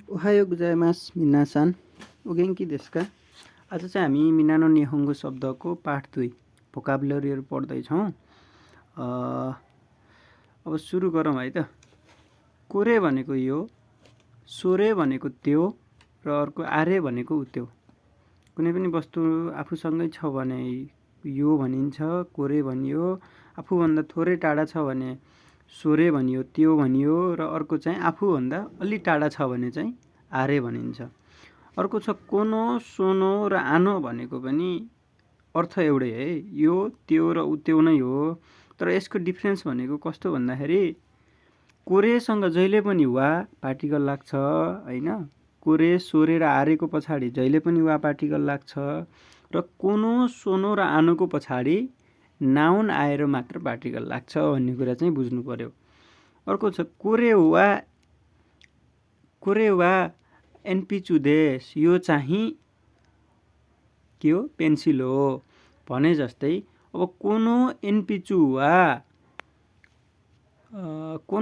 おはようございます。皆さん、お元気ですか? आज चाहिँ हामी मिनानो निहोङ्गो शब्दको पाठ 2 भोकाबुलरीहरू पढ्दैछौँ। अब सुरु गरौँ है त। कोरे भनेको यो, सोरे भनेको त्यो र अर्को आरे भनेको उत्यो। कुनै पनि वस्तु आफूसँगै छ भने यो भनिन्छ, कोरे भनियो। आफूभन्दा थोरै टाढा छ भने सोरे भनियो, त्यो भनियो। र अर्को चाहिँ आफूभन्दा अलि टाढा छ भने चाहिँ आरे भनिन्छ। अर्को छ कोनो, सोनो र आनो भनेको पनि अर्थ एउटै है। यो, त्यो र उत्यो नै हो। तर यसको डिफ्रेन्स भनेको कस्तो भन्दाखेरि कोरेसँग जहिले पनि वा पार्टिकल लाग्छ हैन। कोरे, सोरे र आरेको पछाडि जहिले पनि वा पार्टिकल लाग्छ र कोनो, सोनो र आनोको पछाडि नाउन आएर मात्र पार्टिकल लाग्छ भन्ने कुरा चाहिँ बुझ्नु पर्यो। अर्को छ कोरे वा एनपी यो चाहिँ के हो? पेन्सिल हो भने जस्तै। अब कोनो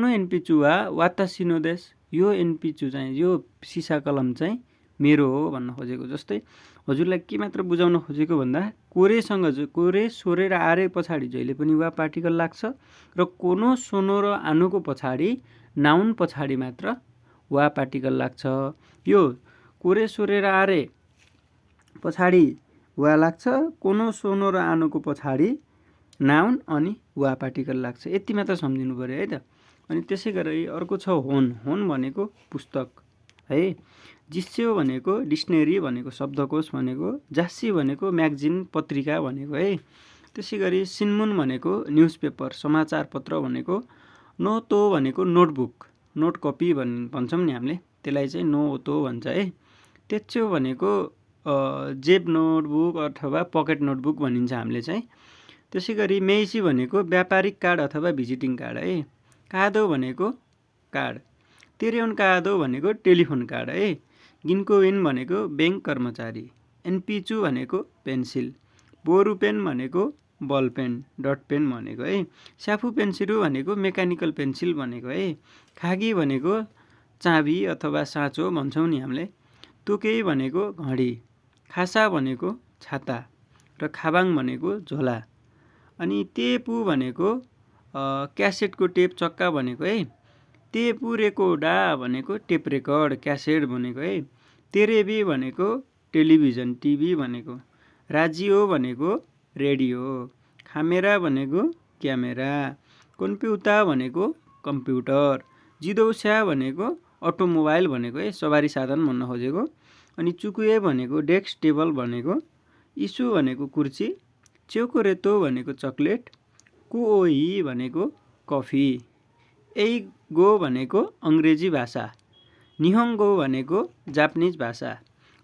एनपिचु वा वातासिनो देश, यो एनपिचु चाहिँ यो सिसा कलम चाहिँ मेरो हो भन्न खोजेको। जस्तै हजुरलाई के मात्र बुझाउन खोजेको भन्दा कोरेसँग कोरे, सोरे र आरे पछाडि जहिले पनि वा पार्टिकल लाग्छ र कोनो, सोनो र आनोको पछाडि नाउन पछाडि मात्र वा पार्टिकल लाग्छ। यो कोरे, सोरे र आरे पछाडि वा लाग्छ, कोनो, सोनो र आनोको पछाडि नाउन अनि वा पार्टिकल लाग्छ। यति मात्र सम्झिनु पर्यो है त। अनि त्यसै गरी अर्को छ होन। होन भनेको पुस्तक है। जिस्यो भनेको डिक्सनरी भनेको, शब्दकोश भनेको। जास्सी भनेको म्यागजिन पत्रिका भनेको है। त्यसै गरी सिन्मुन भनेको न्युज पेपर, समाचार पत्र भनेको। नोतो भनेको नोटबुक, नोट कपी भन्छौँ नि हामीले, त्यसलाई चाहिँ नोतो भन्छ है। तेच्यो भनेको जेब नोटबुक अथवा पकेट नोटबुक भनिन्छ हामीले चाहिँ। त्यसै गरी मेइसी भनेको व्यापारिक कार्ड अथवा भिजिटिङ कार्ड है। कादो भनेको कार्ड। तेरेउन कादो भनेको टेलिफोन कार्ड है। गिन्कोविन भनेको ब्याङ्क कर्मचारी। एनपिचु भनेको पेन्सिल। बोरु पेन भनेको बल पेन, डट पेन भनेको है। स्याफु पेन्सिलु भनेको मेकानिकल पेन्सिल भनेको है। खागी भनेको चाबी अथवा साँचो भन्छौँ नि हामीले। तुकेई भनेको घडी। खासा भनेको छाता र खाबाङ भनेको झोला। अनि तेपु भनेको क्यासेटको टेप चक्का भनेको है। तेपु रेकोडा भनेको टेप रेकर्ड, क्यासेट भनेको है। तेरेबी भनेको टेलिभिजन, टिभी भनेको। राजियो भनेको रेडियो। खामेरा भनेको क्यामेरा। कम्प्युटा भनेको कम्प्युटर। जिदौस्या भनेको अटोमोबाइल भनेको है, सवारी साधन भन्न खोजेको। अनि चुकुए भनेको डेस्क टेबल भनेको। इसु भनेको कुर्सी। चोकोरेतो भनेको चक्लेट। कुओही भनेको कफी। एइगो भनेको अङ्ग्रेजी भाषा। निहोङ्गो भनेको जापानिज भाषा।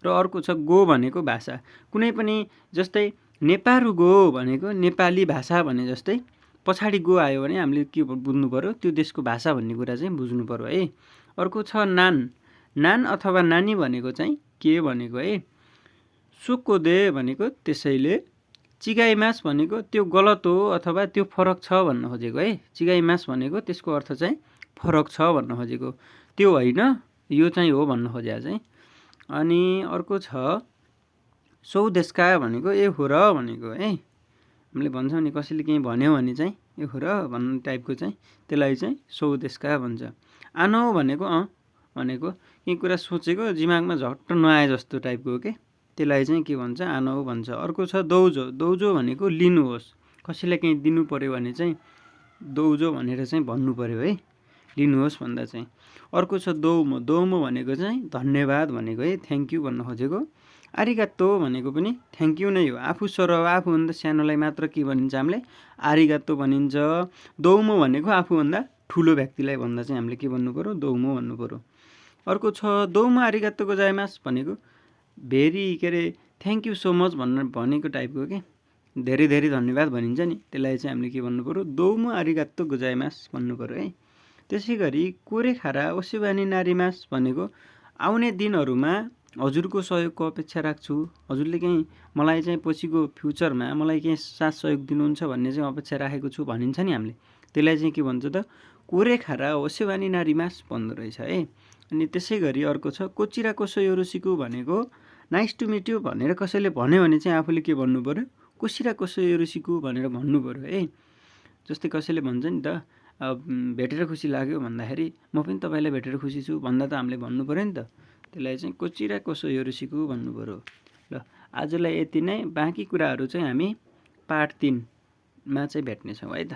र अर्को छ गो भनेको भाषा। कुनै पनि जस्तै नेपारू गो भनेको नेपाली भाषा भने जस्तै पछाडि गो आयो भने हामीले के बुझ्नु पर्यो? त्यो देशको भाषा भन्ने कुरा चाहिँ बुझ्नु पर्यो है। अर्को छ नान। नान अथवा नानी भनेको चाहिँ के भनेको है। सुकोदे भनेको त्यसैले। चिगाइमास भनेको त्यो गलत हो अथवा त्यो फरक छ भन्न खोजेको है। चिगाइमास भनेको त्यसको अर्थ चाहिँ फरक छ भन्न खोजेको, त्यो होइन यो चाहिँ हो भन्न खोजेको चाहिँ। अनि अर्को छ सौदेशका भनेको ए हो र भनेको है। हामीले भन्छौँ नि कसैले केही भन्यो भने चाहिँ ए हो र भन्ने टाइपको चाहिँ, त्यसलाई चाहिँ सौदेशका भन्छ। आनो भनेको भनेको केही कुरा सोचेको दिमागमा झट्ट नआए जस्तो टाइपको हो के, त्यसलाई चाहिँ के भन्छ? आनो भन्छ। अर्को छ दौजो। दौजो भनेको लिनुहोस्। कसैलाई केही दिनु पर्यो भने चाहिँ दौजो भनेर चाहिँ भन्नु पर्यो है, लिनुहोस् भन्दा चाहिँ। अर्को छ दौमो। दौमो भनेको चाहिँ धन्यवाद भनेको है, थ्याङ्क यू भन्न खोजेको। आरिगातो भनेको पनि थ्याङ्क यू नै हो। आफू आफूभन्दा सानोलाई मात्र के भनिन्छ हामीले? आरिगातो भनिन्छ। दौमो भनेको आफूभन्दा ठुलो व्यक्तिलाई भन्दा चाहिँ हामीले के भन्नु पर्यो? दौमो भन्नु पर्यो। अर्को छ दौमो आरिगातो गोजाइमास भनेको very thank you so much भनेको टाइपको के, धेरै धेरै धन्यवाद भनिन्छ नि, त्यसलाई चाहिँ हामीले के भन्नु पर्यो? दौमो आरिगातो गोजाइमास भन्नु पर्यो है। त्यसै गरी कोरेखारा ओसेबानी नारीमास भनेको आउने दिनहरूमा हजुरको सहयोगको अपेक्षा राख्छु। हजुरले केही मलाई चाहिँ पछिको फ्युचरमा मलाई केही साथ सहयोग दिनुहुन्छ भन्ने चाहिँ अपेक्षा राखेको छु भनिन्छ नि हामीले, त्यसलाई चाहिँ के भन्छ त? कोरेखारा ओसेबानी नारीमास भन्दो रहेछ है। अनि त्यसै गरी अर्को छ कोचिरा कोसो योरोसिकु भनेको नाइस टु मिट यु भनेर कसैले भन्यो भने चाहिँ आफूले के भन्नु पऱ्यो, कोसिरा कोसो योरोसिकु भनेर भन्नु पऱ्यो है। जस्तै कसैले भन्छ नि त भेटेर खुसी लाग्यो भन्दाखेरि म पनि तपाईँलाई भेटेर खुसी छु भन्दा त हामीले भन्नु पऱ्यो नि त। त्यसलाई चाहिँ कोचिरा कोसो योरोसिकु भन्नु पऱ्यो। ल आजलाई यति नै, बाँकी कुराहरू चाहिँ हामी पार्ट 3 मा चाहिँ भेट्नेछौँ है त।